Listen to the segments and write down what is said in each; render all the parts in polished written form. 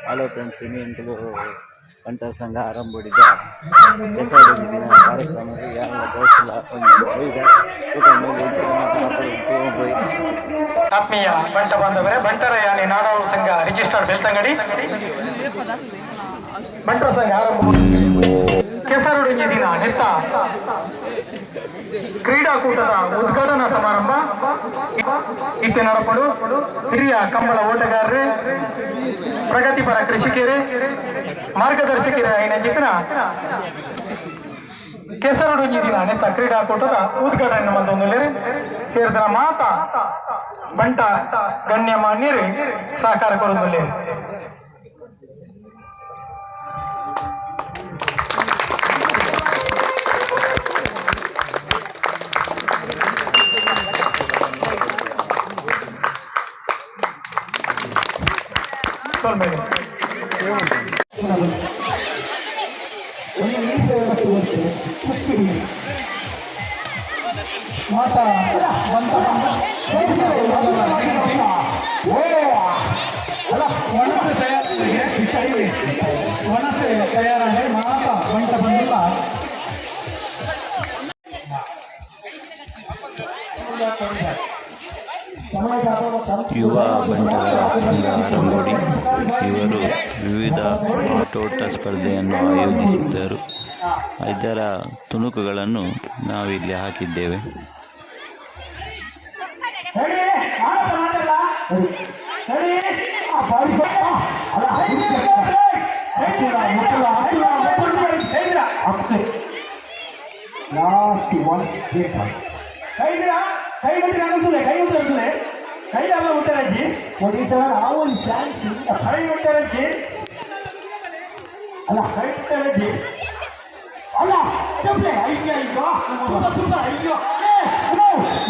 Hello friends, ಇನಿ ಎಂಕುಲು ಬಂಟರ ಸಂಘ ಅರಂಬೊಡಿದ ಕೆಸರ್ಡ್ ದಿನ ಕಾರ್ಯಕ್ರಮ. ಯಾನ್ಲ ಬಹುಶಃ ಒಂಜಿ ಬೈದ ತೂಕ ಮೂಲು ಎಂಚಿನ ಮಾತ ಆಪುಂಡು ತೂವೊಂದು ಪೋಯಿ. ಆತ್ಮೀಯ ಬಂಟ ಬಾಂಧವರೇ, ಬಂಟರ ಯಾನೆ ನಾಡೋರ ಸಂಘ ರಿಜಿಸ್ಟರ್ಡ್ ಬೆಳ್ತಂಗಡಿ ಬಂಟರ ಸಂಘ ಆರಂಭ ಕೆಸರುಡಿಂಜಿ ದಿನ ನೆತ್ತ ಕ್ರೀಡಾಕೂಟದ ಉದ್ಘಾಟನಾ ಸಮಾರಂಭ ಇತ್ತೆ ನಡಪಡು. ಹಿರಿಯ ಕಂಬಳ ಓಟಗಾರರೇ, ಪ್ರಗತಿಪರ ಕೃಷಿಕರೇ, ಮಾರ್ಗದರ್ಶಕರೇ ಐನ ಜಿಕ್ನ ಕೆಸರುಡುಂಜಿ ದಿನ ನೆತ್ತ ಕ್ರೀಡಾಕೂಟದ ಉದ್ಘಾಟನೆ ಮಲ್ತೊಂದುಲ್ಲೆರ್. ಸೇರ್ದನ ಮಾತ ಬಂಟ ಗಣ್ಯಮಾನ್ಯರು ಸಹಕಾರ ಕೊರೊಂದುಲ್ಲೆರ್. ಸೊಲ್ಮೆಲು. ವನಸೆ ತಯಾರಿಗೆ, ವನಸೆ ತಯಾರಾಗಿ ಮಾತ ಬಂಟ ಬಂದಿಲ್ಲ. ಯುವ ಬಂಟರ ಸಂಘ ಅರಂಗೋಡಿ ಇವರು ವಿವಿಧ ಆಟೋಟ ಸ್ಪರ್ಧೆಯನ್ನು ಆಯೋಜಿಸಿದ್ದರು. ಇದರ ತುಣುಕುಗಳನ್ನು ನಾವಿಲ್ಲಿ ಹಾಕಿದ್ದೇವೆ. ರೆಡಿ, ಆಟ ಮಾತಲ್ಲ. ರೆಡಿ, ಆ ಬಾಡಿ ಅಲ್ಲ, ಮುಟ್ಟಲ್ಲ, ಮುಟ್ಟಲ್ಲ, ಮುಟ್ಟಲ್ಲ. ಅಪ್ಸೆ ಲಾಸ್ಟ್ ಒನ್. ಕೈ ಕೈ ಬಿಟ್ಟರೆ ಅನಿಸುದೆ, ಕೈ ಮುಟ್ಟೆ ಅನಿಸುದೆ, ಕೈ ಅಲ್ಲ ಮುಟ್ಟರಜ್ಜಿ. ಆ ಒಂದು ಚಾನ್ಸ್ ಇಲ್ಲ. ಕೈ ಮುಟ್ಟರಜ್ಜಿ ಅಲ್ಲ, ಕೈ ಮುಟ್ಟರಜ್ಜಿ ಅಲ್ಲ. ಚಪ್ಪಲೆ, ಅಯ್ಯೋ ಅಯ್ಯೋ, ಸುತ್ತ ಸುತ್ತ, ಅಯ್ಯೋ. ಏ,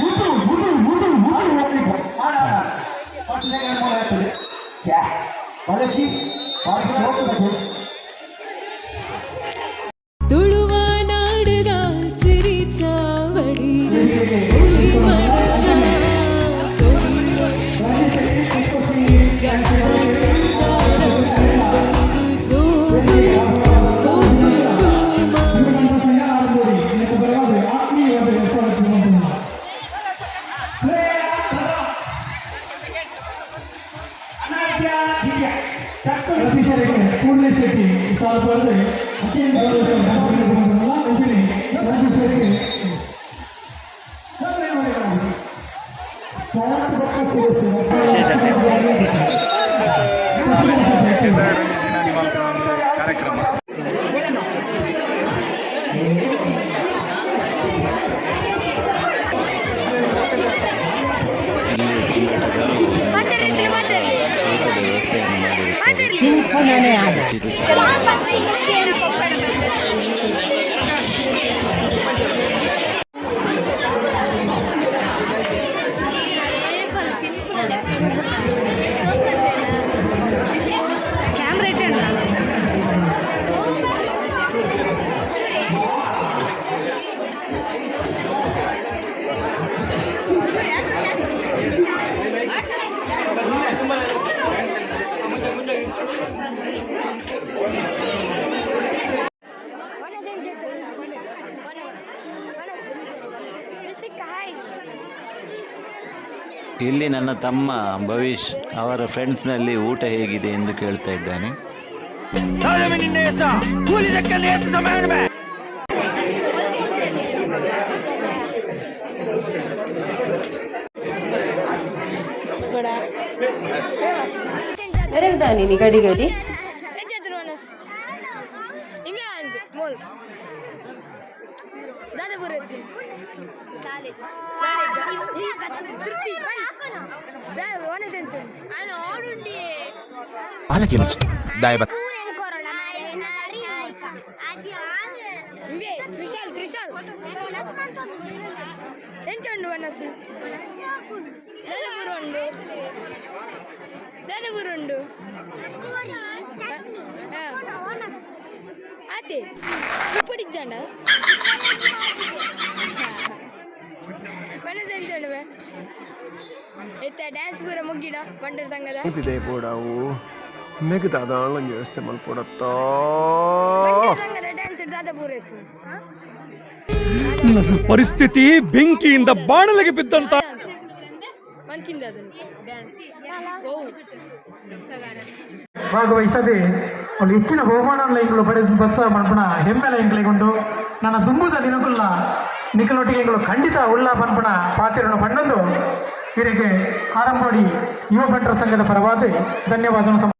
ಮುಟ್ಟು ಮುಟ್ಟು ಮುಟ್ಟು ಮುಟ್ಟು ಹೋಗ್ಲಿಕ್ಕೆ. ಆಡ ಆಡ. ಫಸ್ಟ್ ಸೆಕೆಂಡ್ ಮೂಲ ಆಗ್ತದೆ. ಕ್ಯಾ ಬಳಸಿ ಹೋಗ್ತದೆ. ತುಳುವ ನಾಡದ ಸಿರಿ ಚಾವಡಿ ಹುಲಿ ಮರದ ಸಂದಾರ ಬಂದು ಜೋಗು ಕೋಪುಂಡು ಮಾಯ. ಆತ್ಮೀಯವಾದ ಸ್ವಾಗತ. ಕೂಡಲೇ ಶೆಟ್ಟಿ ಸಾಲು ಬರೆದು ಅತ್ಯಂತ ಗೌರವ. ಶೆಟ್ಟಿ. ವಿಶೇಷತೆ. ಕಾರ್ಯಕ್ರಮ. ಇಲ್ಲಿ ಸಂಘಟಕರು ಉತ್ತಮವಾದ ಊಟದ ವ್ಯವಸ್ಥೆಯನ್ನು ಮಾಡಿರುತ್ತಾರೆ. ರುಚಿ ರುಚಿಯಾದ ಕ್ಯಾಮ್ರಾ ಇಟ್ಟಣ. ವನಸ್ ಏನ್ ಜೊತೆ ವನಸ್ ವನಸ್ ರಿಸಿಕ್ ಹಾಯ್. ಇಲ್ಲಿ ನನ್ನ ತಮ್ಮ ಭವಿಷ್ ಅವರ ಫ್ರೆಂಡ್ಸ್ನಲ್ಲಿ ಊಟ ಹೇಗಿದೆ ಎಂದು ಕೇಳ್ತಾ ಇದ್ದಾನೆ. ಕೂಲಿ. ನೀನು ಗಡಿ ಗಡಿ. ಎಂಚಾದ್ರು ವನಸ್ ಇಂಬೆ ಅಂದು ಮೋಲ್ ದಾದಪುರ ಕಾಲೇಜ್ ತೃಪ್ತಿ ವನಸ್ ಎಂಚು. ದಯವ. ಇಂಬೆ ತ್ರಿಶಾಲ್ ತ್ರಿಶಾಲ್ ಎಂಚುಂಡು ವನಸ್? ದಾದಪುರ ಉಂಡು, ದಾದಪುರ ಉಂಡು. ಆತೆ ಉಪ್ಪಡಿಜ್ಜಾಂಡ ವನಸ್ ಎಂಚುಂಡು? ಇತ್ತೆ ಡ್ಯಾನ್ಸ್ ಪೂರ ಮುಗಿಡ ಬಂಟರ ಸಂಘದ. ಪಿದೈ ಬೋಡಾವು. ಮೆಗದಾದ ವ್ಯವಸ್ಥೆ ಮಲ್ಪೊಡತ್ತಾ. ಡ್ಯಾನ್ಸ್ ದಾದ ಪೂರ ಇತ್ತು. ನನ್ನ ಪರಿಸ್ಥಿತಿ ಬೆಂಕಿಯಿಂದ ಬಾಣಲೆಗೆ ಬಿದ್ದಂತ. ಮಂತಿಂದ ಅದನ್ನು ಡ್ಯಾನ್ಸ್ ಓ. ಭಾಗವಹಿಸದೆ ಒಂದು ಹೆಚ್ಚಿನ ಬಹುಮಾನ ಎಂಕುಲು ಪಡೆದು ಬಸ್ಸ ಮನ್ಪುನ ಹೆಮ್ಮೆಲ ಎಂಕ್ಲೆಗುಂಡು. ನನ್ನ ದುಂಬುದ ದಿನಕುಲ್ಲ ನಿಕಲೊಟ್ಟಿಗೆ ಎಂಕುಲು ಖಂಡಿತ ಉಳ್ಳ ಪನ್ಪುನ ಪಾತಿರನು ಪಂಡೊಂದು ಇವರಿಗೆ ಆರಂಭೋಡಿ ಯುವ ಬಂಟರ ಸಂಘದ ಪರವಾದ ಧನ್ಯವಾದ.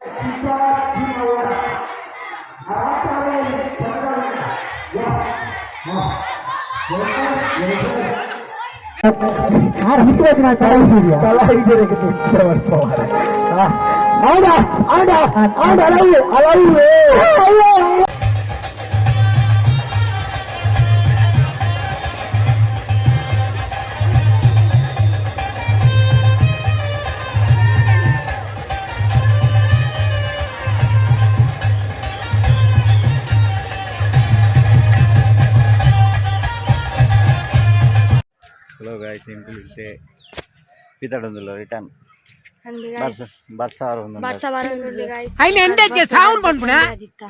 ಹಲೋ ಗಾಯ್ಸ್, ಎಂಕುಲು ಇತ್ತೆ ಪಿತಡೊಂದುಲ್ಲ ರಿಟರ್ನ್. ಅಂದ್. ಬರ್ಸ ಬರ್ಸ ಬರ್ಸ ಬರೊಂದುಂಡು ಗಾಯ್ಸ್. ಐನ್ ಎಂಟಕ್ಕೆ ಸಾವುನ್ ಪನ್ಪುನ? ಅದಿತ್ತ.